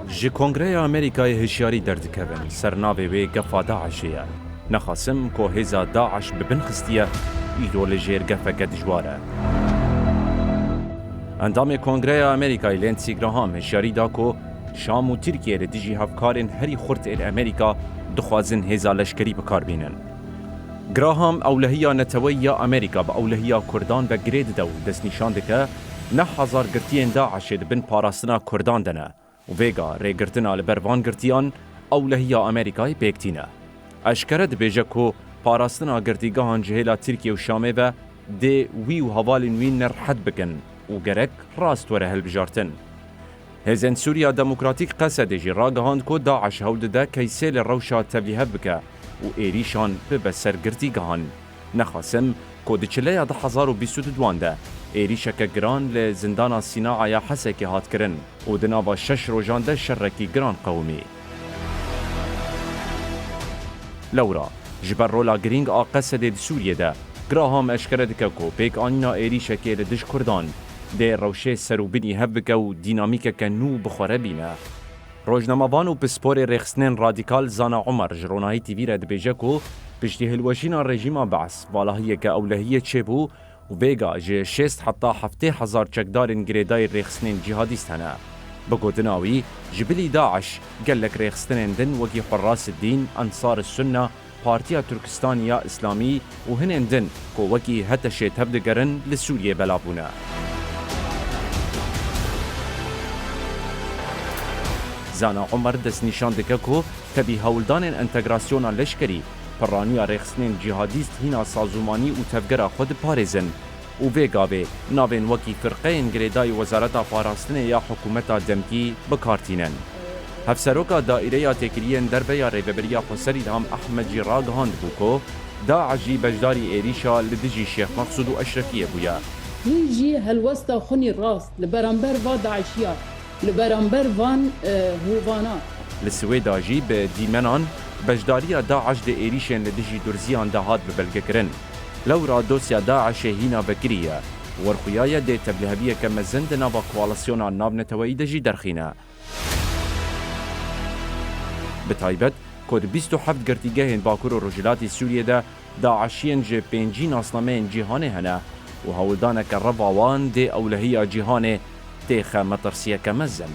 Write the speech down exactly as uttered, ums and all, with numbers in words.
Ji Kongreya Amerîkayê hişyarî derdikevin, ser navê wê gefa DAIŞê ye. Nexasim ku hêza DAIŞ bi bin xistiye, îro li jêr gefeke dijwar e. Endamê Kongreya Amerîkayê Lindsey Graham hişyarî da ku Şam û Tirkiye li dijî hevkarên herî xurt ên Amerîka dixwazin hêza leşkerî bi kar bînin. Graham ewlehiya neteweyî ya Amerîka bi ewlehiya Kurdan ve girê dide û destnîşan dike, neh hezar girtiyên DAIŞê di bin parastina Kurdan de ne û vêga rêgirtina li ber van girtiyan ewlehiya Amerîkayê pêk tîne. Eşkere dibêje ku parastina girtîgehan ji hêla Tirkiye û Şamê ve dê wî û hevalên wî nirhet bikin û gerek rast were hilbijartin. Hêzên Sûriya Demokratîk, Qesedê jî ragihand ku DAIŞ hewl dide keysê li rewşa tevlîhev bike û êrîşan bibe ser girtîgehan. Nexasim ku di çileya du hezar û bîst û duan de êrîşeke giran li zindana Sînaa ya Hesekê hat kirin û di nava şeş rojan de şerekî giran qewimî. Lewra, ji ber rola girîng a Qesedê di Sûriyê de, Graham eşkere dike ku pêkanîna êrîşekê li dij Kurdan dê rewşê serûbinî hev bike û dînamîkeke nû bi xwe re bîne. Rojnamevan û pisporê rêxistinên radîkal Zana Omer ji Ronahî T V re dibêje ku piştî hilweşîna rejîma Be's valahiyeke ewlehiyê çêbû û vêga ji şêst heta heftê hezar çekdarên girêdayî rêxistinên cîhadîst hene. Bi gotina wî, ji bilî DAIŞ gelek rêxistinên din wekî Hurras Dîn, Ensar Sunna, Partiya Turkistanî ya Îslamî û hinên din ku wekî HTŞê tevdigerin li Sûriyê belav bûne. Zana Omer destnîşan dike ku tevî hewldanên entegrasyona leşkerî piraniya rêxistinên cîhadîst hîna sazûmanî û tevgera xwe diparêzin û vê gavê navên wekî firqeyên girêdayî Wezareta Parastinê ya hikûmeta demkî bi kar tînin. Hevseroka Daîreya Têkiliyên Derve ya Rêveberiya Xweser Îlham Ehmed jî ragihand bû ku DAIŞ jî beşdarî êrîşa li dijî Şêx Mexsûd û Eşrefiyê bûye. Hîn jî helwesta xwinî rast li beramber va DAIŞiya, li beramber van, e, hovana. Li Swêda jî bi dîmenan beşdariya DAIŞ di êrîşên li dijî Durziyan de hat bibelgekirin. Lewra dosya DAIŞê hîna vekirî ye. Werxuyaye dê tevliheviyeke mezin di nava koalisyona navneteweyî de jî derxîne. Bi taybet ku di bîst û heft girtîgehên Bakur û Rojhilatî Sûriyê de DAIŞiyên ji pêncî nasnameyên cîhanê hene û hewldaneke reva wan dê ewlehiya cîhanê têxe metirsiyeke mezin.